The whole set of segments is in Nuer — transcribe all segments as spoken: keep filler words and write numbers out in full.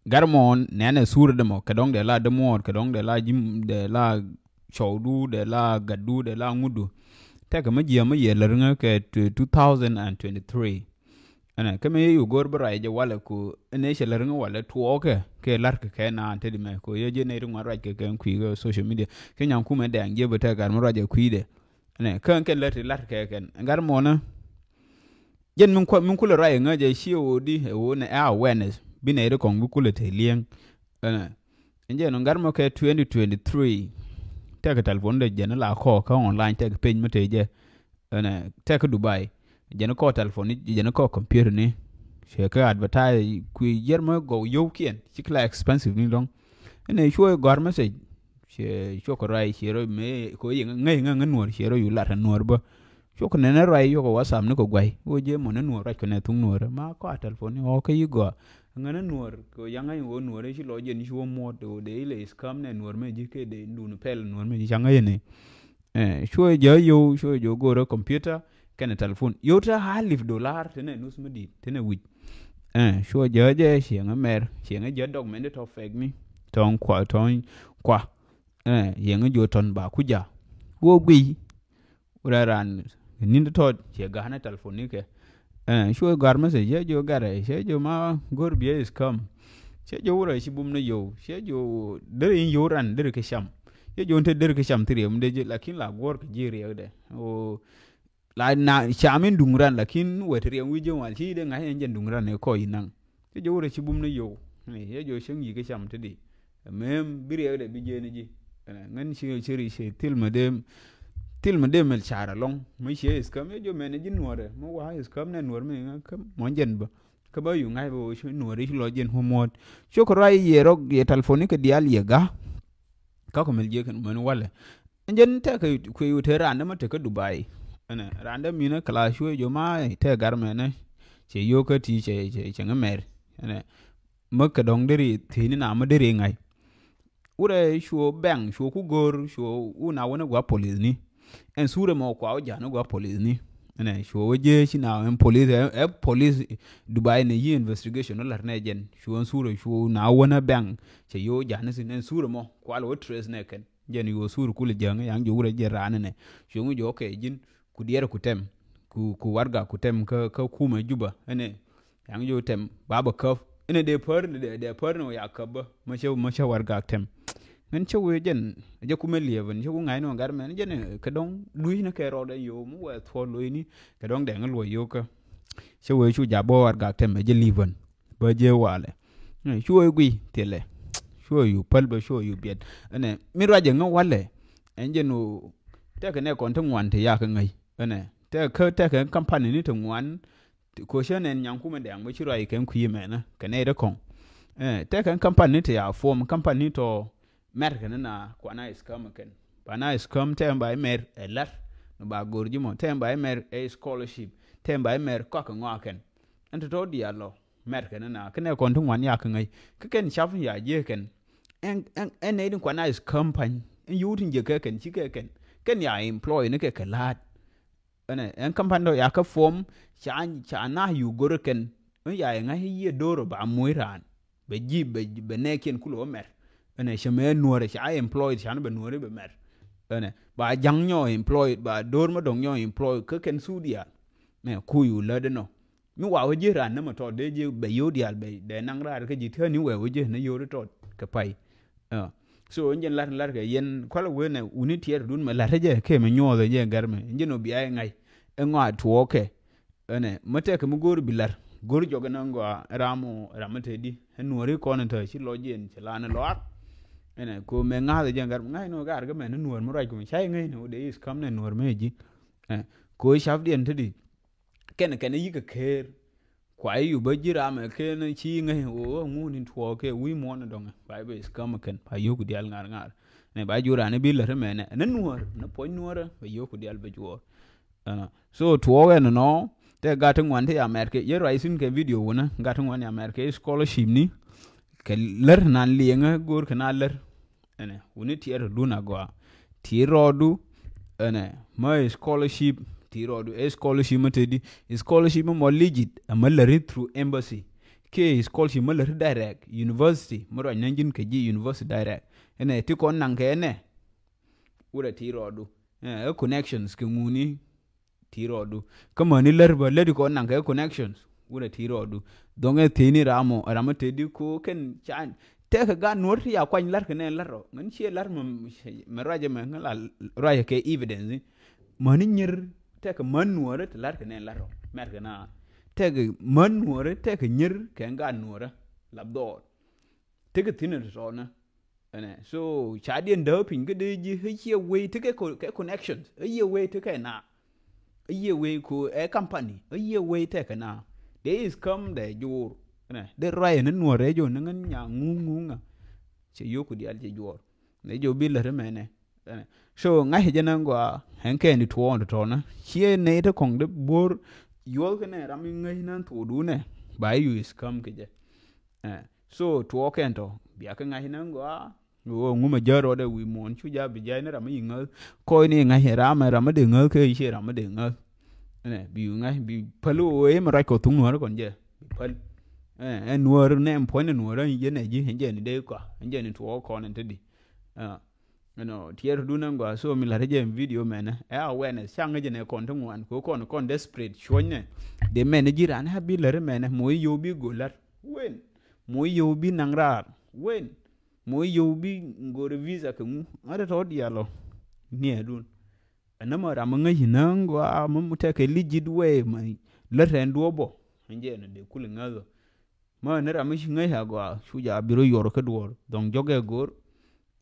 Gat mɔɔn nɛnɛ sur dɛ mɔ kɛ dɔŋ dɛ la dɛ muɔɔr kɛ dɔŋ dɛ la jim dɛ la cɔwdu dɛ la gatdu dɛ la ŋutdu. Tɛkɛ mä jiɛ mä yɛ lär ŋä kɛ two thousand and twenty three. Ɛnɛ kä mɛ yɛ yu go̱r bä ruac jɛ walɛ ku ɛnɛ cɛ lär ŋä walɛ tuɔɔkɛ kɛ larkɛ kɛ naan te di mɛ ku yɛ jɛ nɛy ti ŋuan ruac kɛ kɛ kui̱ kɛ social media kɛ nyaŋ kumɛ dɛŋ jɛ bä tɛ gat mä ruac jɛ kui̱dɛ. Ɛnɛ kä kɛn lär ti larkɛ kɛn gat mɔɔnä. Jɛn min kuɔ min kulɛ ruac ŋä jɛ ci ɣöö di ɛ ɣöö nɛ ɛ awareness bi nɛ ri kɔŋ bi kulɛ te liɛŋ. Ɛnɛ ɛn jɛ nɔ gat mɔ kɛ twenty twenty three. Tɛk telephone dɛ jɛn la kɔ kä online tɛk page mɛ te jɛ. Ɛnɛ tɛk Dubai jɛn kɔ telephone ni jɛn kɔ computer ni. Cɛ kɛ advertise kui yɛr mɛ gɔw yowkiɛn ci kila expensive ni dɔŋ. Ɛnɛ cuɔ gɔr message. Cɛ cuɔ kɛ ruac cɛ rɔ mɛ kɛ yɛ ŋäc ŋä ŋä nuɔr cɛ rɔ yu lat nuɔr bä. Cuk nɛnɛ ruac yuk ɛ WhatsApp ni kɛ guay wä jɛ mɔ ni nuɔr ruac kɛ nɛ thuŋ nuɔr ma kɔa telephone ni ɣɔɔ kä yi gɔaa. Ŋänä nuɔr kɛ yaŋ ŋäc ɣöö nuɔr ci lɔ jɛn ci wä muɔt ɣöö dee ilɛ scam nɛ nuɔr mɛ ji̱ kɛ dee dun pɛl nuɔr mɛ ji̱ ca ŋäc ni. Cuɛ jɛ yio̱w cuɛ jɛ go̱o̱rä computer kɛnɛ telephone yio̱w te half dollar te nɛ nus mi di̱i̱t te nɛ wi̱c. Cuɛ jɛ jɛ cieŋä mɛr cieŋä jɛ document tɔ fake ni tɔŋ kua tɔŋ kua. Yieŋä jiö tɔn ba ku ja wä guiy. Wurɛ ran ni̱n tɔt ciɛ ga̱a̱n ɛ telephone ni kɛ. Cuɛ gɔ̱a̱r message cɛ jiö gɛrɛ cɛ jiö ma go̱r biɛ is come. Cɛ jiö wurɛ ci bum ni yio̱w cɛ jiö deri in yio̱w ran deri kɛ cam. Cɛ jiö in te deri kɛ cam thi riɛk mi dee ji̱ lakin la guɔ̱r kɛ ji̱ riɛkdɛ. La na cam in duŋ ran lakin wɛ ti riɛk wi̱c jiö wal ci dee ŋa̱c in jɛn duŋ ran ɛ kɔc in naŋ. Cɛ jiö wurɛ ci bum ni yio̱w. Cɛ jiö cäŋ yi̱k kɛ cam ti di. Mem bi riɛkdɛ bi jiɛn ji̱. Ŋän ci ci ri ci thil ma dem thil ma dem mel car alɔŋ mi cie is käm. Cɛ jiö mɛn ji̱ nuɔrɛ mi wa is käm nɛ nuɔr mi ŋä käm mɔ jɛn bä. Kä bä yu ŋa̱c bä wä ci nuɔr i̱ ci lɔ jɛn hu muɔt. Cok ruac yɛ rɔk yɛ telephone ni kɛ diaal yɛ ga̱. Kä kɔ mel jiɛ kɛn mɛn walɛ. Ɛn jɛn tɛkɛ kui̱ wä te randä ma tekä Dubai. Ɛnɛ randä minä kɛ la cuɛ jiö ma tɛ gar mɛnɛ. Cɛ yio̱kä ti cɛ cɛ ŋä mɛr. Ɛnɛ mä kɛ dɔŋ deri thi̱ni na mä deri ŋa̱c. Wurɛ cuɔ bɛŋ cuɔ ku go̱r cuɔ wun a wänä gua police ni. Ɛn surɛ mɔ kua wä ja̱a̱n gua police ni. Ɛnɛ cuɔ wä jee ci na ɛn police ɛ police Dubai ni yi investigation wä la̱r nɛ jɛn cuɔ ɛn surɛ cuɔ na wänä bɛŋ. Cɛ yo̱o̱ ja̱a̱n ni sin ɛn surɛ mɔ kua lɛ wä trace nɛ kɛn jɛn yuɔ sur kulɛ jäŋ yaŋ jiɔ wurɛ jɛ raan nɛ cuɔ ŋu jɔ kɛ ji̱n ku diɛɛr ku tɛm ku ku warga ku tɛm kä kä kumɛ Juba ɛnɛ. Yaŋ jiɔ tɛm ba bä käp inɛ dee pär dee pär ni wä ya käp bä mä cä mä cä warga tɛm. Ŋän cä wee jɛn jɛ kumɛ liɛpän cä ku ŋa̱c ni wä gat mɛn jɛn kɛ dɔŋ lui̱c ni kɛ rɔɔdɛ yo̱o̱ mi wɛ thuɔɔl lo̱cni kɛ dɔŋ dɛŋ luɔc yo̱o̱kä. Cä wee cu ja bä warga tɛm ɛ jɛ li̱pän bä jɛ walɛ. Cuɔ i̱ guiy thilɛ cuɔ yu päl bä cuɔ yu biɛt ɛnɛ mi ruacɛ ŋä walɛ. Ɛn jɛn wä tɛkɛ nɛ kɔn ti ŋuan ti yakä ŋäc ɛnɛ tɛkɛ tɛkɛ kampani ni ti ŋuan. Ko̱cä nɛn nyaŋ kumɛ dɛŋ bä ci ruac kɛn kui̱ mɛnä kɛ nɛy rɛ kɔŋ. Tɛkɛ kampani ti ya form kampani tɔ mɛr kɛn na kuana is käm kɛn bana is käm tɛm ba imɛr ɛ lar. Ni ba go̱r ji̱ mɔ tɛm ba imɛr ɛ scholarship tɛm ba imɛr kɔk ŋɔakɛn. Ɛn tɔ̱tɔ̱ diaal lɔ mɛr kɛn na kɛn ɛ kɔn ti ŋuan yak ŋäc kä kɛn cap ya jiɛ kɛn. Ɛn nɛy din kuana is käm pany ɛn yio̱w tin jiɛ kɛ kɛn ci kɛ kɛn kɛn ya employ ni kɛ kɛ la̱a̱t. Ɛnɛ ɛn kampani tɔ ya kä form ca ca na yu go̱r kɛn. Ɛn ya iŋa̱c i̱ yiëë do̱r ba moc raan bɛ ji̱ bɛ bɛ nɛɛkiɛn kulɛ wä mɛr. Ɛnɛ cɛ mɛ nuɔrɛ ca employed ca ni bɛ nuɔrɛ bɛ mɛr. Ɛnɛ ba ja̱ŋ nyɔ employed ba do̱r ma dɔ̱ŋ nyɔ employed kä kɛn thuuk diaal. Mɛ kuy wu lätdɛ nɔ mi wa wä ji̱ raan ni mɛ tɔ dee ji̱ bɛ yo̱o̱ diaal bɛ dee naŋ raar kä ji̱ ti̱äni wɛ wä ji̱ ni yo̱o̱ di tɔt kɛ pay. So in jɛn lar lar kɛ yɛn kual wen ɛ wuni tiɛɛr dun mɛ lar jɛ kɛ mɛ nyuɔth jɛ gɛr mɛ in jɛn obi ay ŋa̱c. Ɛ ŋɔa tuɔɔkɛ. Ɛnɛ mɛ tɛk mɛ go̱o̱r bi lar go̱o̱r jɔk ɛn ŋɔa ram ram mɛ te di ɛ nuɔri kɔn in tɔ ci lɔ jɛn cɛ lan lɔar. Ɛnɛ ko mɛ ŋa̱th jɛ gɛr mɛ ŋa̱c nɔ gar kɛ mɛ ni nuɔr mɛ ruac kɛ mɛ ca iŋäc ni wä dee is kam nɛ nuɔr mɛ ji̱. Ko cap diɛn te di. Kɛn kɛn yikɛ ker. Kua i̱ yu bä ji̱ ram ɛ ken ci ŋäc ɣöö ŋun in tuɔɔk kɛ wi̱i̱ muɔ̱ɔ̱n in dɔ̱ŋ ɛ ba i̱ bɛ i̱ skäm ɛ kɛn ba yio̱k diaal ŋa̱r ŋa̱r. Nɛ ba ji̱ ran i̱ bi lät imɛnɛ ɛn nuɔ̱ɔ̱r ni puɔ̱ny nuɔ̱ɔ̱rä bɛ yio̱k diaal bɛ juɔɔr. So tuɔɔk ɛn nɔ tɛ gat ti ŋuan ti ya mɛr kɛ yɛ ruac thi̱n kɛ video wunä gat ti ŋuan ya mɛr kɛ scholarship ni. Kɛ lär nan liɛŋä go̱o̱r kɛ na lär. Ɛnɛ wuni tiɛɛr dun agɔaa. Ti rɔɔdu ɛnɛ mä scholarship ti rɔɔdu ɛ scholarship mä te di scholarship mä mɔ legit ɛmä läri through embassy. kiɛ scholarship mi lät direct university mi ruac ni ji̱n kɛ ji̱ university direct. Ɛnɛ ti kɔn naŋ kɛ ɛnɛ wurɛ ti rɔɔdu. Ɛ connections kɛ ŋuni ti rɔɔdu. Kä mäni lär bä lät kɔn naŋ kɛ connections wurɛ ti rɔɔdu. Dhɔŋ ɛ theni ram ɔ ram ɔ tedi ko kɛn ca tɛkɛ gaat nuɔr ti ya kuany lär kɛ nɛ lär ɔ ŋän ciɛ lär mɛ ruacɛ mɛ ŋän la ruacɛ kɛ evidence. Mäni nyir tɛkɛ män nuɔrɛ ti lär kɛ nɛ lär ɔ mɛr kɛ na tɛkɛ män nuɔrɛ tɛkɛ nyir kɛ gaat nuɔrɛ la dhɔɔr. Tekɛ thin ɛ tɔtɔnä. Ɛnɛ so ca diɛn däk piny kä dee ji̱ ɛ ciɛ wei tekɛ co- kɛ connections ɛ ciɛ wei tekɛ na ɛ ciɛ wei ko ɛ company ɛ ciɛ wei tekɛ na dee is come dee joor. Ɛnɛ dee ruayɛ ni nuɔrɛ jɔ ni ŋän nya ŋuŋ ŋuŋ ŋa. Cɛ yoku dial cɛ juɔr ni jɔ bi lät mɛnɛ. So ŋa̱c jɛ nɛ gɔaa ɛn kɛn di tuɔɔn tɔtɔnä ciɛ nɛy te kɔŋ de buɔr. Yuɔth kɛ nɛ ram iŋäc nan thuɔɔdun ɛ ba i̱ yu is kam kɛ jɛ. So tuɔɔk kɛn tɔ bia kɛ ŋa̱c nɛ gɔaa. Ɣöö ŋumɛ jär rɔɔdɛ wi̱i̱ muɔ̱ɔ̱n cu ja bi jay ni ram i̱ ŋäth kɔc ni ŋa̱c ɛ ram ɛ ram i̱ dee ŋäth kɛ i̱ ciɛ ram i̱ dee ŋäth. Ɛnɛ bi yu ŋa̱c bi päl ɣöö i̱ mɛ ruac kɔ thuŋ nuäärä kɔn jɛ bi päl. Ɛn nuäär nɛ ɛn puɔ̱ny ni nuäärä ɛn jɛ nɛ ji̱ ɛn jɛ ni dee kɔa ɛn jɛ ni tuɔɔk kɔn ɛn te di. Ɛnɔ tiɛɛr dun ɛn gɔaa so mi la̱t jɛ video mɛnɛ ɛ awareness caŋ jɛ nɛ kɔn ti ŋuan kɛ kɔn kɔn desperate cuɔ̱cnɛ. Dee mɛnɛ ji̱ raan ɛ bi lär mɛnɛ moc yio̱w bi go̱l la̱t wen moc yio̱w bi naŋ raar wen moc yio̱w bi go̱r visa kɛ ŋu ŋa̱t tɔ̱ diaal ɔ. Niɛ dun ɛn nä mɔ ram mi ŋäc inä gɔaa mi tɛkɛ legit way ma lät rɛn duɔ̱ɔ̱p bɔ. Ɛn jɛ ɛn dee kul iŋäth ɔ. Mä ni ram mi ci ŋäc a gɔaa cu ja bi rɔ yuɔr kä duɔr dhɔŋ jɔk ɛ go̱o̱r.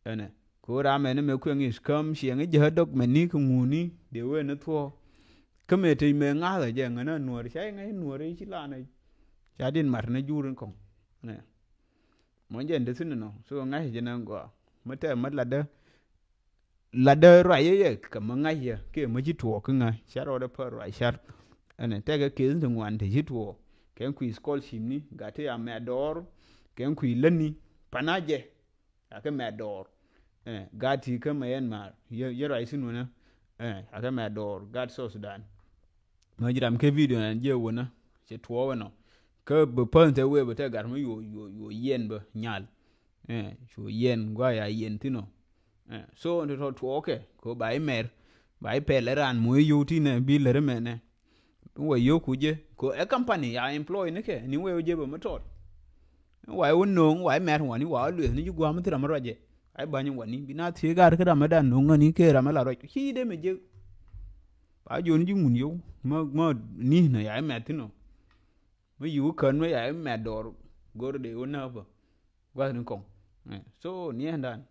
Ɛnɛ ko ram ɛn mɛ kueŋ is käm ciɛŋ i̱ jɛ dɔk mɛ ni kä ŋuni dee wee ni thuɔɔ. Kä mɛ tec mɛ ŋa̱th ɛ jɛ ŋän a nuɔr ca iŋäc nuɔr i̱ ci lan i̱ ca din mat ni jur in kɔŋ. Ɛnɛ mɔ jɛ in dee thin inɔ so ŋa̱c jɛ ni gɔaa mi tɛk mi latdä. Latdä ruac yɛ yɛ kɛ mi ŋa̱c yɛ kiɛ mi ci tuɔɔk kä ŋa̱c car rɔɔdɛ pär ruac car. Ɛnɛ tɛkɛ keth ti ŋuan te ci tuɔɔk kɛn kui̱ scholarship ni gat ti a mɛt dɔɔr. Kɛn kui̱ lätni pana jɛ. Akɛ mɛt dɔɔr gat ti kä mɛ yɛn maar yɛ ruac thin wunä. Akɛ mɛt dɔɔr gat South Sudan. Mɛ ji̱ ram kɛ video nɛ jiɛ wunä cɛ tuɔɔk ɛnɔ. Kä bi päth tɛ wee bɛ tɛ gat mi yuɔ yuɔ yuɔ yɛn bä nyal. Cu yɛn gua ya yɛn thin ɔ. So ni tɔ tuɔɔkɛ ko ba imɛr ba ipɛl iran moc iyow tinɛ bi lär imɛnɛ. Wɛ yoku jɛ ko ɛ company ya employ ni kɛ ni wɛ jɛ bä mi tɔt. Wa iwä no̱o̱ŋ wa imɛr wani wa ilueth ni ji̱ guam thira mi ruacɛ. Ai bany wani bi na thiek ar kä ram mi dan no̱o̱ŋ ŋäni kɛ ram mi la ruac ci dee mi jek. Ba jiɔn ji̱ ŋun yow ma ma ni na ya imɛr thin ɔ. Mi yiw kän mi ya imɛr dɔr gor de wä näpä. Gua̱thni kɔŋ. So ni ɛn dan